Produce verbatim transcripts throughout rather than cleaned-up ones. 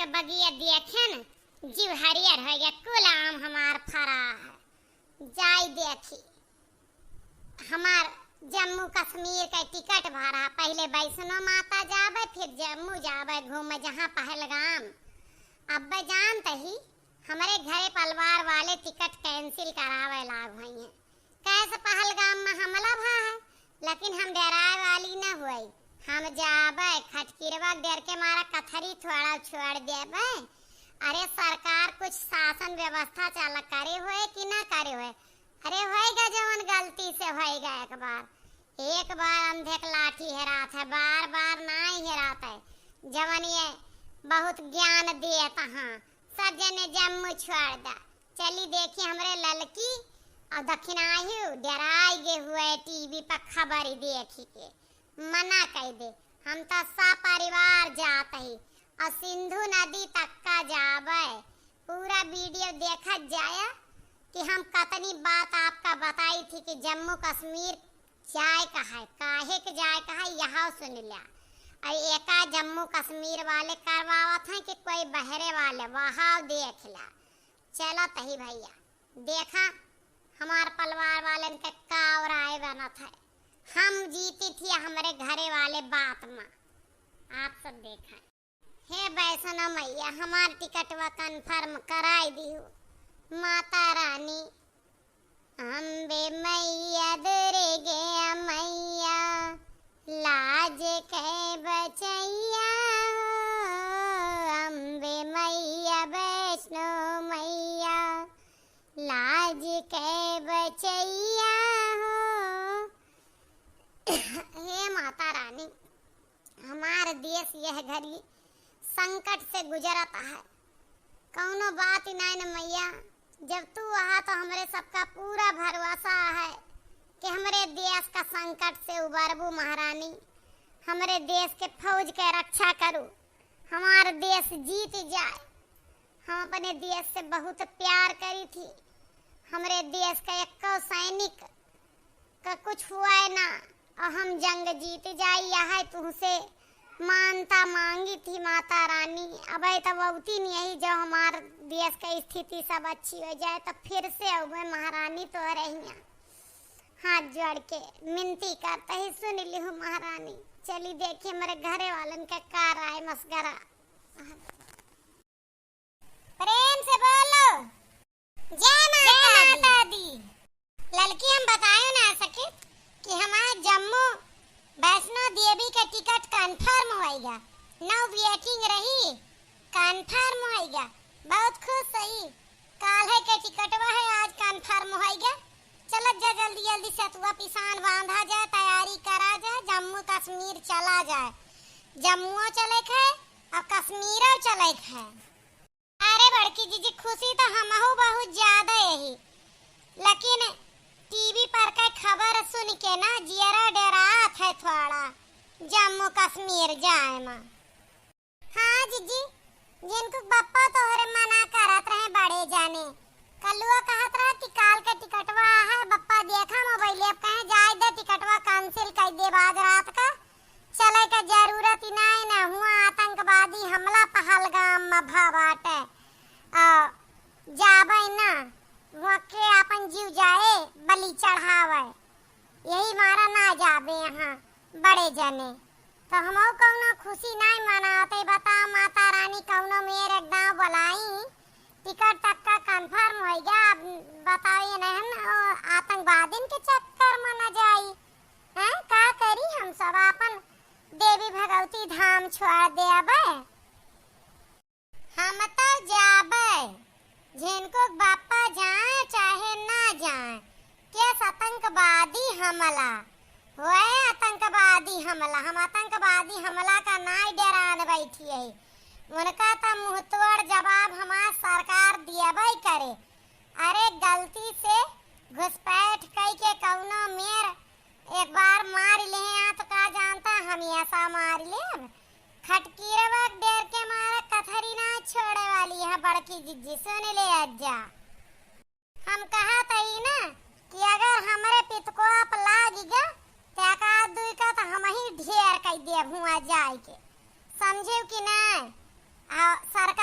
बगिया देखे न, जीव हरियर होइ गया, कुल आम हमार फरा है। जाई देखी, हमार जम्मू कश्मीर का टिकट भरा, पहिले वैष्णो माता जाबे, फिर जम्मू जाबे घूमे, जहाँ पहलगाम। अब जानत ही, हमरे घरे परिवार वाले टिकट cancel करावे लाग हुई हैं। कैसे पहलगाम में हमला भा है, लेकिन हम डेराए वाली न हुई। हम जाबे, खटकिरवा के डर के मारा कथरी थोड़ा छोड़ देबे। अरे, सरकार कुछ शासन व्यवस्था चालू करे हुए कि ना करे हुए? अरे, होएगा जवन गलती से होएगा एक बार, एक बार अंधे के लाठी हेरात है, बार बार नाई हेरात है। जवन ये बहुत ज्ञान देत हाँ, सब जने जम्मू छोड़ दा। चली देखी हमरे ललकी और दक्षिणाही डेराई गे हुए, टीवी पर खबर देखी के मना कई दे। हम तो सपरिवार जात ही और सिंधु नदी तक का जाबे। पूरा वीडियो देखत जाया कि हम कतनी बात आपका बताई थी कि जम्मू कश्मीर जाए का है, काहे के जाए का है, यहाँ सुन लिया। और एका जम्मू कश्मीर वाले करवावत हैं कि कोई बहरे वाले, वहाँ देख लिया। चलो तही भैया, देखा हमार परिवार वालन के का राय बनत है। हम जीती थी हमरे घरे वाले बात में, आप सब देखा। हे वैष्णो मैया, हमार टिकटवा confirm कराई दिहु। माता रानी, अम्बे मैया, दुर्गे मैया, लाज के बचैया हो। अम्बे मैया, वैष्णो मैया, लाज के बचैया हो। हे माता रानी, हमार देश यह घड़ी संकट से गुजरत है। कौनो बात ही नाय न मैया, जब तू आहा तो हमरे सबका पूरा भरोसा है कि हमरे देश का संकट से उबरबू महारानी, हमरे देश के फौज के रक्षा करू, हमार देश जीत जाए। हम अपने देश से बहुत प्यार करी थी, हमरे देश का एको सैनिक का कुछ हुआ है ना, और हम जंग जीत जाई, यह तुहसे मानता मांगी थी माता रानी। अब तो वौती नहीं आई, जो हमार देश का स्थिति सब अच्छी हो जाए तो फिर से अउबे महारानी तोहरे हियाँ। हाथ जोड़ के मिनती करते ही सुन लिहु महारानी। चली देखी हमरे घरे वालन का का राय मशवरा। प्रेम से बोलो। जय जय माता माता दी। दी। ललकी हम बतायो ना सके कि हमार जम्मू वैष्णो देवी के टिकट confirm होइगा। Now waiting रही, confirm होइगा। बहुत खुश सही। काल्हे के टिकटवा है, आज confirm होइगा। चलत जा जल्दी जल्दी सतुआ पिसान बांधा जाए, तैयारी करा जाए, जम्मू कश्मीर चला जाए। जम्मुओ चले के है और कश्मीरो चले के है। अरे बड़की जीजी, खुशी तो हमहू बहुत ज्यादा यही, लेकिन टीवी पर के खबर सुन के ना जियरा डेरात है थोड़ा, जम्मू कश्मीर जाए में। हाँ जीजी, जिनको बप्पा तोहरे मना करत रहे बड़े जाने, कलुआ कहत रहा कि काल के टिकटवा है, बप्पा देखा मोबाइल, अब कहे जाए दे, टिकटवा cancel कर दे आज रात का। चले के जरूरत ही नाई ना, हुआ आतंकवादी हमला पहलगाम में भा बाटे। आ, जाबे ना, हुआ के आपन जीव जाए, बलि चढ़ावे। यही मारा ना जाबे यहाँ बड़े जने। तो हमहू कौनो खुशी नाई मनाते, बता माता रानी कौनो मेर एक दाव बुलाई, टिकट तक का confirm होइगा। अब बताओ ये नहीं ना, ओ आतंकवादिन के चक्कर में न जाई। हैं, का करी हम सब आपन देवी भगवती धाम छोड़ देबे। हम तो जाबे, झिनको बापा जाए चाहे ना जाए, केस आतंकवादी हमला, होए आतंकवादी हमला, हम आतंकवादी हमला का नाई डेरान बैठी है। उनका तो मुंह तोड़ जवाब हमार सरकार दियबे करे। अरे गलती से घुसपैठ कई के कौनो मेर एक बार मार ले हैं तो का जानता हम ऐसा मार ले। खटकीरवा के डेर के मारे कथरी ना छोड़े वाली है बड़की जिज्जी, सुन ले अज्जा। हम कहत हई ना कि अगर हमरे पितकोआ पर लाग गया तो एक आध दुई का तो हम ही ढेर कर देब हुआ जाए के, समझे कि नहीं? आ सरकार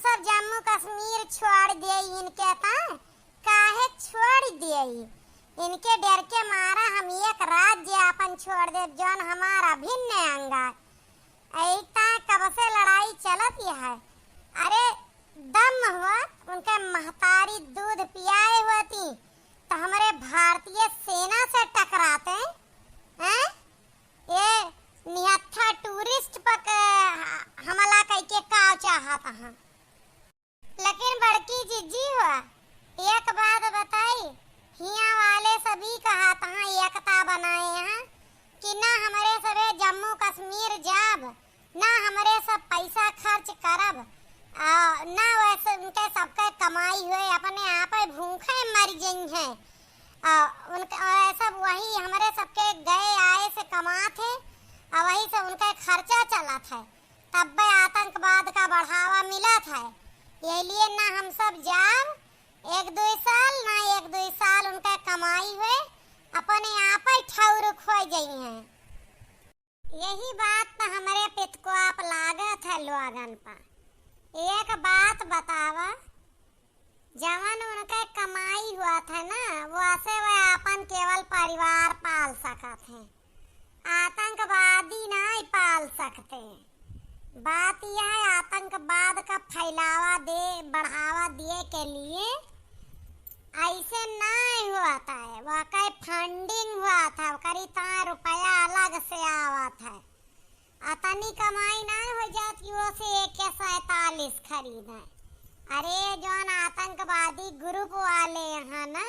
सब जम्मू कश्मीर छोड़ देई इनके, ता काहे छोड़ देई? इनके डर के मारा हम एक राज्य आपन छोड़ देब, जौन हमार अभिन्न अंग है। ऐ ता कब से लड़ाई चलत ही है। अरे, दम हुआ उनके महतारी दूध पियाए होती, तो हमरे भारतीय सेना से टकराते हैं। ये निहत्था टूरिस्ट पर के हमला कइके का चाहत हैं? लेकिन बड़की जिज्जी हो, एक बात बताई, हियां वाले सभी कहत हैं, एकता बनाए हैं कि ना हमरे सबे जम्मू कश्मीर जाब, ना हमरे सब पैसा खर्च करब, आ, ना वैसे उनके सबके कमाई होए, अपने आप भूखे मर जइहें। आ, उनके, आ, सब वही हमरे सबके गए आए से कमात है, आ वही से उनका खर्चा चलत है, तब्बे आतंकवाद का बढ़ावा मिलत है। यही लिए ना हम सब जाब, एक दुई साल ना एक दुई साल उनका कमाई होए, अपने आप ही ठौरुक हो जइहें। यही बात त हमरे पितकुआप लागत है लोगन पा। एक बात बतावा, जवन उनके कमाई होत है ना, वो से वह आपन केवल परिवार पाल सकत हैं, आतंकवादी नाहीं पाल सकते। बात यह है, आतंकवाद का फैलावा दे, बढ़ावा दिए के लिए ऐसे नाहीं होत है, वह कई funding होत है, ओकरी ता रुपया अलग से आवत है। अतनी कमाई नाहीं हो जात कि वो से AK सैंतालीस खरीदें। अरे, जौन आतंकवादी group वाले हैं ना,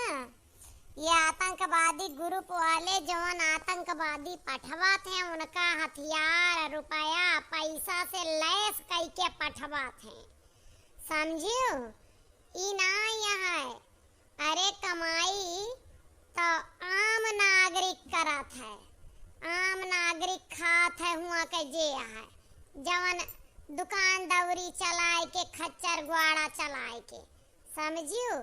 ये आतंकवादी group वाले जौन आतंकवादी पठवात हैं, उनका हथियार, रुपया, पैसा से लैस कइके पठवात हैं, समझियो? ई ना यहाँ है। अरे, कमाई तो आम नागरिक करत है, आम नागरिक खात है, हुआ के जे है, जवन दुकान दौरी चलाए के, खच्चर ग्वाड़ा चलाए के, समझियो?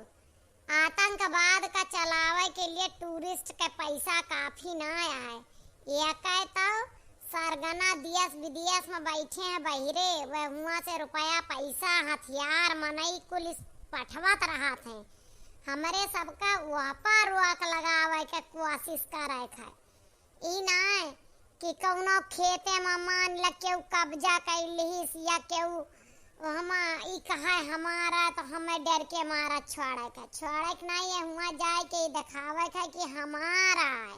आतंकवाद का चलावे के लिए tourist के पैसा काफी ना आए। ये कहे तो सरगना देश विदेश में बैठे हैं बहिरे, वह हुआ से रुपया, पैसा, हथियार, मनई कुल इस पठवत रहत हैं। हमरे सबका वह पर रोक लगावे के कोशिश करे है। ई नाय कि कउनो खेते में मान ल केहू कब्जा कइ लिहिस या केहू ओहमा ई कहा हमारा, तो हमें डर के मारा छोड़े के, छोड़े के नाय है, हुआं जाए के ई देखावे के है कि हमारा है,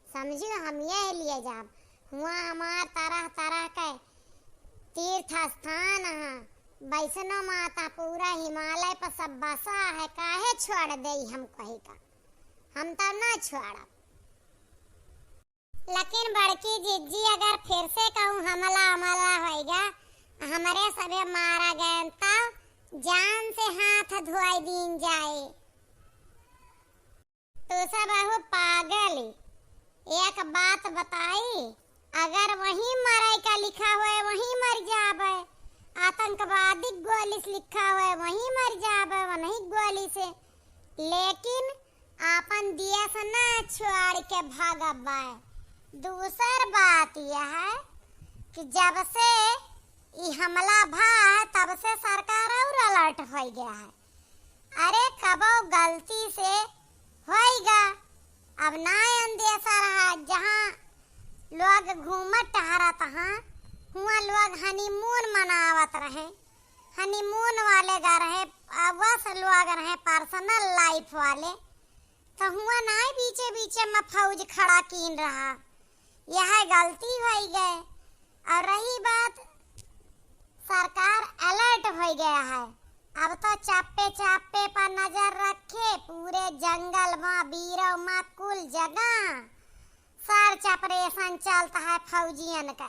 समझियो, हम यह लिए जाब। हुआं हमार तरह तरह के तीर्थ स्थान है, वैष्णो माता पूरा हिमालय पर सब बसा है, काहे छोड़ देई हम कही का, हम तब ना छोड़ब। लेकिन बड़की जिज्जी अगर फिर से कहूँ हमला हमला होइगा, हमरे सभे मारा गए, तब जान से हाथ धोई दीन जाए। तू सब अहू पागल, एक बात बताई, अगर वहीं मरे का लिखा होए, वहीं मर जाबे, आतंकवादी गोली से लिखा होए, वहीं मर जाबे, वहीं गोली से। लेकिन आपन देश ना छोड़ के भागबे। दूसर बात यह है कि जब से ई हमला भा है, तब से सरकार और alert हो गया है। अरे, कबो गलती से होइगा, अब ना अंदेशा रहा। जहाँ लोग घूमत टहरत हाँ, हुआं लोग honeymoon मनावत रहे, honeymoon वाले गा रहे, अवस लोग रहे personal life वाले, तो हुआं नाय बीचे बीचे में फौज खड़ा कीन रहा। यह गलती होई गए। और रही बात, सरकार alert हो गया है, अब तो चापे चापे पर नजर रखे, पूरे जंगल में, बीरों में, कुल जगह search operation चलता है फौजियन का,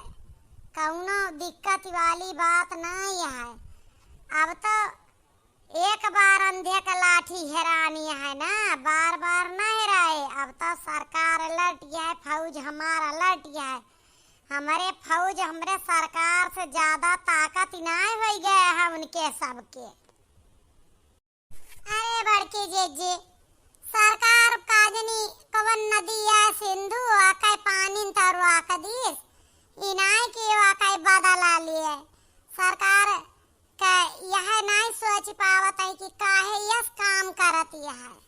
कौनो दिक्कत वाली बात नहीं है। अब तो एक बार अंधे का लाठी हेरानी है ना, बार बार ना हेराए। अब तो सरकार alert है, फौज हमार alert है। हमरे फौज हमरे सरकार से ज्यादा ताकत ही ना हो गया है उनके सबके। अरे बड़की जीजी, सरकार काजनी कवन नदी है सिंधु, वाकई पानी तो रोक दीस, इनाय की वाकई बदला लिए। सरकार का यह छिपावत है कि काहे यस काम करत यह है।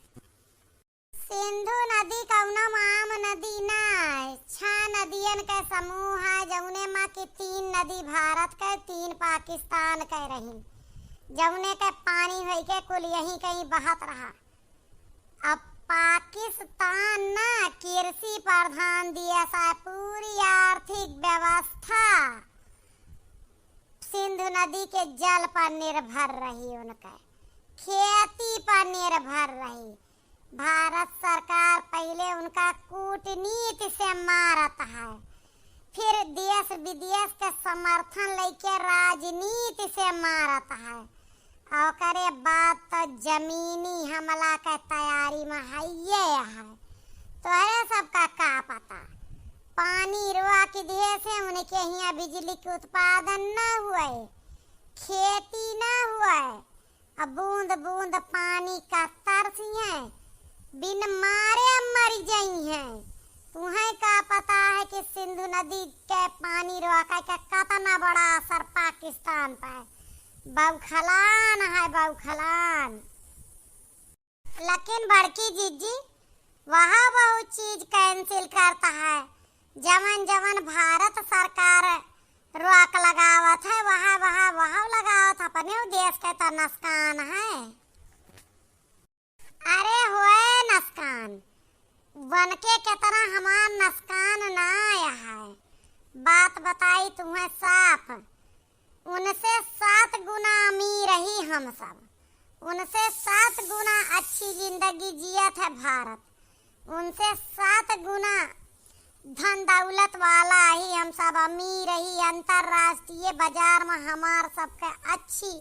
सिंधु नदी कउनो आम नदी ना है, छह नदियन के समूह है, जउने मा कि तीन नदी भारत के, तीन पाकिस्तान के रही, जउने के पानी होइके कुल यहीं कहीं बहत रहा। अब पाकिस्तान ना कृषि प्रधान देश है, पूरी आर्थिक व्यवस्था सिंधु नदी के जल पर निर्भर रही, उनके खेती पर निर्भर रही। भारत सरकार पहिले उनका कूटनीति से मारत है, फिर देश विदेश के समर्थन लइके राजनीति से मारत है। ओकरे बाद तो जमीनी हमला के तैयारी में हइये है। तोहरे सबका का पता, पानी रोक दिहे से उनके हियाँ बिजली के उत्पादन न हुए, खेती न हुए, अब बूंद बूंद पानी का तरसिहें, बिन मारे मर जइहें। तुहें का पता है कि सिंधु नदी के पानी रोके के कतना बड़ा असर पाकिस्तान पे है? बौखलान है, बौखलान। लेकिन बड़की जीजी, वह बहुत चीज cancel करता है, जवन जवन भारत सरकार रोक लगावत है, वह, वह, वह लगावत है, अपने देश के तो नुकसान है। अरे होए नुकसान, वनके केतना हमार नुकसान ना आया है। बात बताई तुम्हें साफ, उनसे सात गुना अमीर ही हम सब, उनसे सात गुना अच्छी जिंदगी जियत है भारत, उनसे सात गुना धन दौलत वाला ही हम सब, अमीर ही। अंतर्राष्ट्रीय बाजार में हमार सबके अच्छी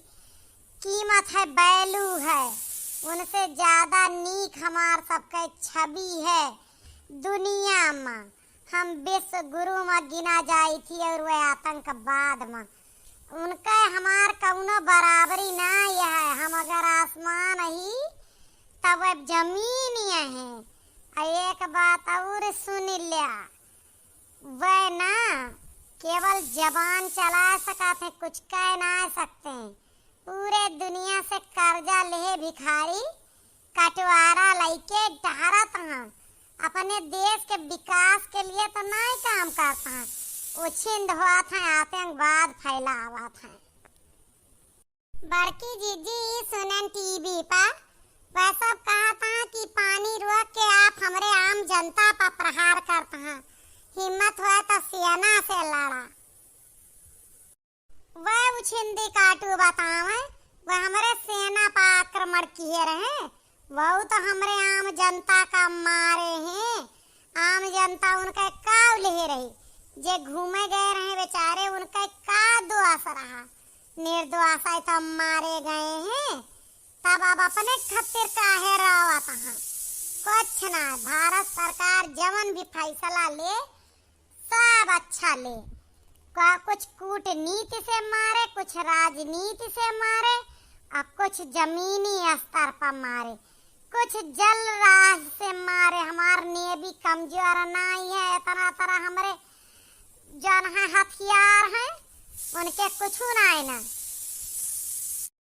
कीमत है, value है, उनसे ज्यादा नीक हमार सबके छवि है दुनिया में। हम विश्व गुरु में गिना जाई थी और वे आतंकवाद में, उनके हमार कउनो बराबरी ना है। हम अगर आसमान ही तब वे जमीन ही है। आ एक बात और सुन लिया, वे ना केवल जबान चला सकत हैं, कुछ कह ना सकते हैं। पूरे दुनिया से कर्जा लेहे भिखारी कटवारा लइके टहरत हैं, अपने देश के विकास के लिए तो नाहीं काम करत हैं, उछिंद होत हैं, आतंकवाद फैलावत हैं। बड़की जीजी, ई सुनेन टीवी पर, वह सब कहत हैं कि पानी रोक के आप हमरे आम जनता पर प्रहार करत हैं, हिम्मत होए तो सेना से लड़ा। वह उछिंदी काटू बतावे, वह हमरे सेना पर आक्रमण किहे रहे, वहू तो हमरे आम जनता का मारे हैं। आम जनता उनके का लेहे रही, जे घूमे गए रहे बेचारे, उनके का दोष रहा? निर्दोष है तो मारे गए हैं, तब अब अपने खातिर काहे रोवत हैं? कुछ ना, भारत सरकार जवन भी फैसला ले, सब अच्छा ले। का कुछ कूटनीति से मारे, कुछ राजनीति से मारे, और कुछ जमीनी स्तर पर मारे, कुछ जल राह से मारे। हमार नेवी कमजोर नाहीं है, इतना तरह हमरे जौन है हथियार हैं, उनके कुछ नाहीं ना।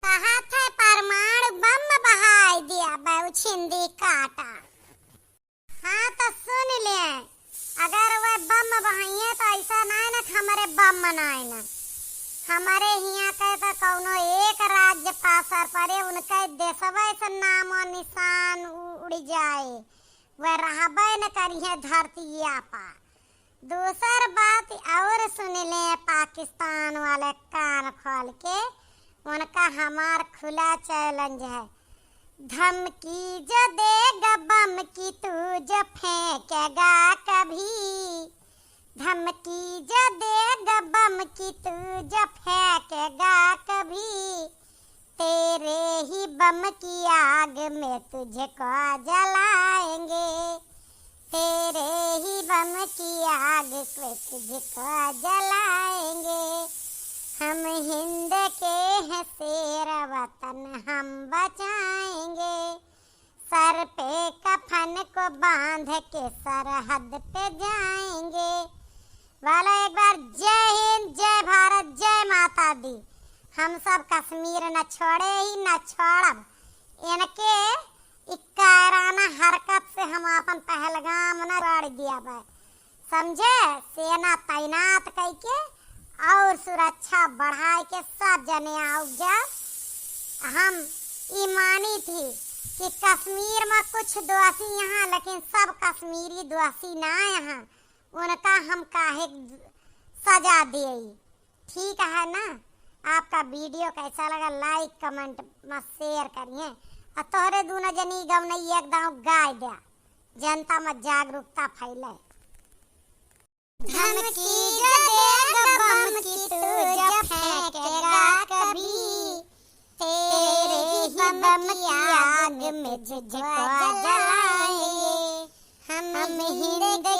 कहत है परमाणु बम बहाई दिया, बहू छिंदी काटा। हाँ, तो सुन ले, अगर वे बम बहाइए तो ऐसा नाहीं ना कि हमरे बम नाहीं ना। हमरे हियाँ के तो कउनो एक राज्य पासर पड़े, उनके देशवे से नामो निशान उ-, उड़ जाए, वे रहबे न करिए धरतिया पर। दूसर बात और सुन ले, पाकिस्तान वाले कान खोल के, उनका हमार खुला challenge है। धमकी जो देगा बम की, तू जो फेंकेगा कभी, धमकी जो देगा बम की, तू जो फेंकेगा कभी, तेरे ही बम की आग में तुझको जलाएंगे, तेरे ही बम की आग में तुझको जलाएंगे। हम हिंद के हैं शेर, वतन हम बचाएंगे। सर पे कफन को बांध के सरहद पे जाएंगे। वाला एक बार जय हिंद, जय भारत, जय माता दी। हम सब कश्मीर न छोड़े ही न छोड़ब। इनके ई कायराना हरकत से हम आपन पहलगाम न छोड़ दिया बा। समझे? सेना तैनात कइके और सुरक्षा बढ़ाए के सब जने आउब जा। हम ई मानी थी कि कश्मीर में कुछ दोषी यहाँ, लेकिन सब कश्मीरी दोषी ना यहाँ। उनका हम काहे सजा देई? ठीक है ना? आपका video कैसा लगा, like, comment में share करिए। और तोहरे दूनो जनी गवनई एक दाव गाय द्या, जनता में जागरूकता फैले। धमकी जो देगा बम की, तू जो फेंकेगा कभी, तेरे ही बम की आग में तुझको जलाएंगे। हम हिंद के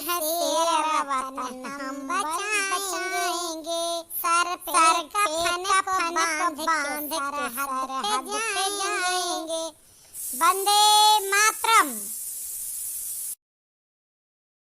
हैं शेर, वतन हम बचाएंगे। सर पे कफन को बांध के सरहद पे जाएंगे। वंदे मातरम।